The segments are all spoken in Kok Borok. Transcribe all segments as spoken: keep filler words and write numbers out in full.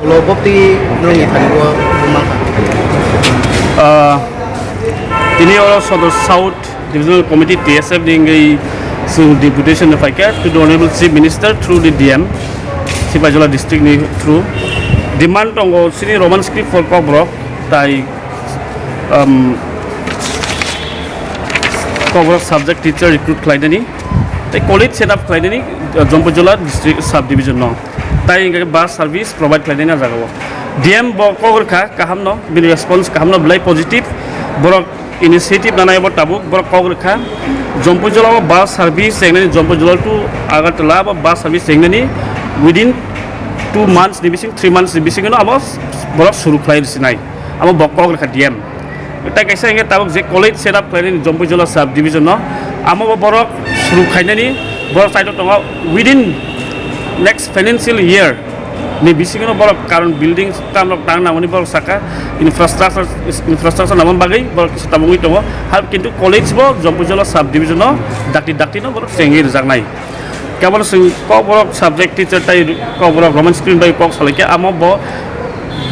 Ulo bopti nongni thani o ma kha. Ah, tini oro Sodor South Divisional Committee T S F ni wngwi chwng deputation no phaikha to the Honorable Chief Minister through the D M, Sipaijala district ni through. Demand tongo chini Roman script for Kokborok tai, um, Kokborok subject teacher recruit khlainani, tei college set up khlainani, uh, Jampuijala district sub division no. Tai hingke bus service provide khlainani a jaga o. D M bo kok rwkha kaham no, bini response kaham no belai positive. Borok initiative nanai bo tabuk, borok kok rwkha. Jampuijala o bus service chengnani, Jampuijala to Agartala bo bus service chengnani within two months ni bising, three months ni bising no abo borok suru khlai rwsinai. Amo bo kok rwkha D M. Tai kaisa hingke tabuk je college set up khlainani Jampuijala sub division no, amo bo borok suru khainani, borok side o tongo within next financial year ni bisingo borok karon building kam rok tang nangmani borok saka infrastructure, infrastructure nangma bagwi borok kisa tabugwi tongo. Hal kintu college bo Jampuijala sub division no dakti dakti no borok chengwi rwjaknai. Kebal chwng Kokborok subject teacher tai Kokborok Roman script bai kok salai khe, amo bo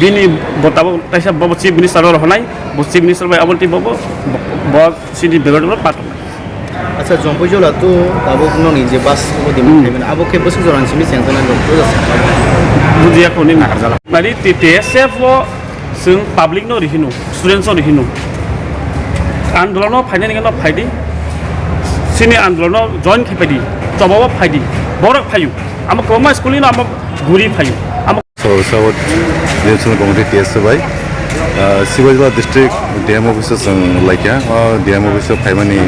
bini bo tabuk kaisa bo chief minister ro honai, bo chief minister bai abo tei bo, bo, bo chini bebak ro patok. Acha, Jampuijala to tabuk noni je bus bo di Hmm. Abo khe bwswk jora ni simi chengjaknai rok. Bujiya kho ni nakarjala. Nari T T S F o Chwng public no rihino, students no rihino. Andolon no phainani no phaidi. Chini andolon no join khai phaidi. Choba o phaidi. Borok phayu. Amo kwbangma school ni no amo guri phayu. Amo Sodor South Divisional Committee T S F bai, ah, Sipaijala District D M office o chwng laikha. O D M office o phaimani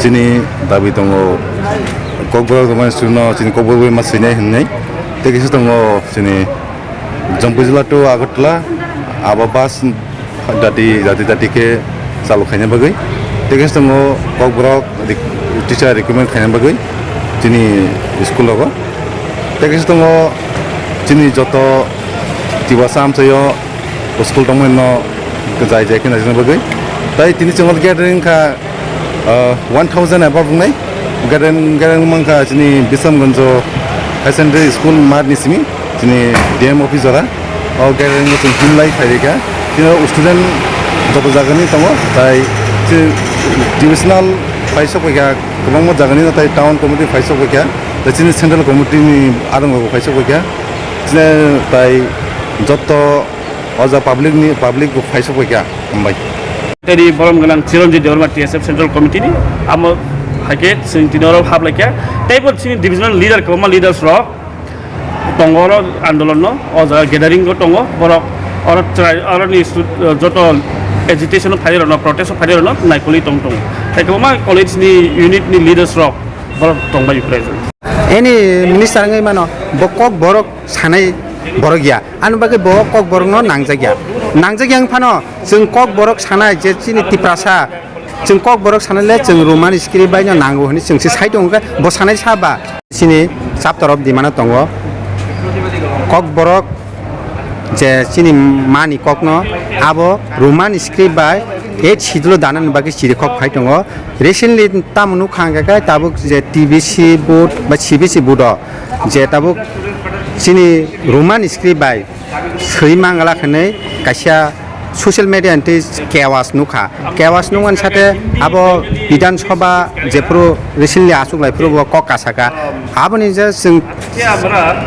chini dabi tongo. Kokborok rwmani student no chini Kokborok bai ma swinai hinwi. Tei kisa tongo chini Jampuijala to Agartala, abo bus dati, dati, dati khe chalu khaina bagwi. Tei khe tongo Kokborok rek-, teacher recruitment khaina bagwi chini school rogo. Tei khe tongo chini joto Tiprasa amchaio school tongmani no jai jai khe naisingna bagwi. Tai tini chwng gathering kha, ah, one thousand above wngnai. Gathering, gathering mankha chini Bisramganjo Higher Secondary School mat ni simi, chini D M office jora. O gathering o chwng himlai phairikha. Chini student joto jagani tongo, tai chini divisional phaisok paikha, kwbangma jagani no tai town committee phaisok paikha, tai chini central committee ni adong rok phaisok paikha. Chini tai joto O ja public ni, public bo phaisok bai kha, hambai. Tei borom gwnang Chiranjit Debbarma T S F Central Committee ni, amo hai khe chwng tini oro hap lai kha. Tei bo chini divisional leader, kwbangma leaders rok tongo oro andolon no, o jaga gathering o tongo borok, oro chwrai, oro ni stu-, joto agitation o phai rok no, protest o phai rok no naikolwi tong tongo. Tei kwbangma college ni unit ni leaders rok borok tong bai present. Any minister wngwi mano, bo kok borok sanai borok ya. Ani bagwi bo Kokborokno nangjak ya. Nangjak ya wng phano chwng Kokborok sanai je chini Tiprasa, chwng Kokborok sanai le chwng Roman script bai no nango hwnwi chwng se sai tongo khe bo sanai sa ba. Chini chapter of demand o tongo Kokborok je chini mani kokno abo Roman script bai eighth schedule o danani bagwi chiri kok phai tongo. Recently tamo nukha hwnkhe khe tabuk je T B C board ba C B C board o je tabuk chini Roman script bai swi mangala hwnwi kaisa social media ni twi kewas nukha. Kewas nukmani sate abo Bidhan Sabha jephuru recently achuk lai phuru bo kok kasaka. Aboni je chwng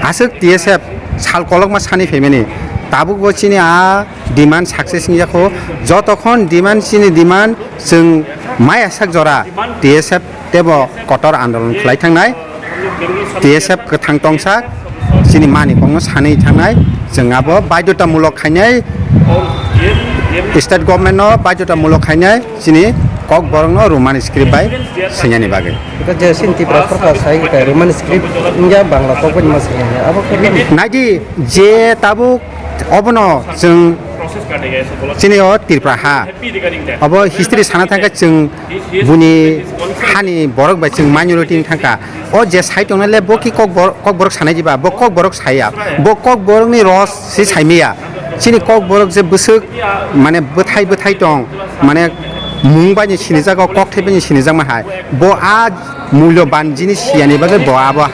aswk T S F sal kolokma sani phaimani. Tabuk bo chini a demand success wngya kho. Jotokhon demand chini demand chwng maya sak jora T S F tebo kotor andolon khlai thangnai. T S F kwthang tongsak chini mani kokno sanwi thangnai, chwng abo baidhotamulok khainai, state government no baidhotamulok khainai chini Kokborokno Roman script bai swinani bagwi. Ita je sin Tripura sorkar sai ka Roman script wngya Bangla kok bai ma swinani abo khe naidi je tabuk obono chwng chini o Tripura ha obo history sana thangkhe chwng buni hani borok bai chwng minority wng thangkha. O je sai tongnai le bo ki Kokbor-, Kokborok sanai diba, bo Kokborok saya. Bo Kokborokni ros se saimaya. Chini Kokborok je bwswk mane bwthai bwthai tong, mane mung bai ni sinijago, kokthai bai ni sinijakma hai. Bo a mulyoban jinis siyani bagwi bo abo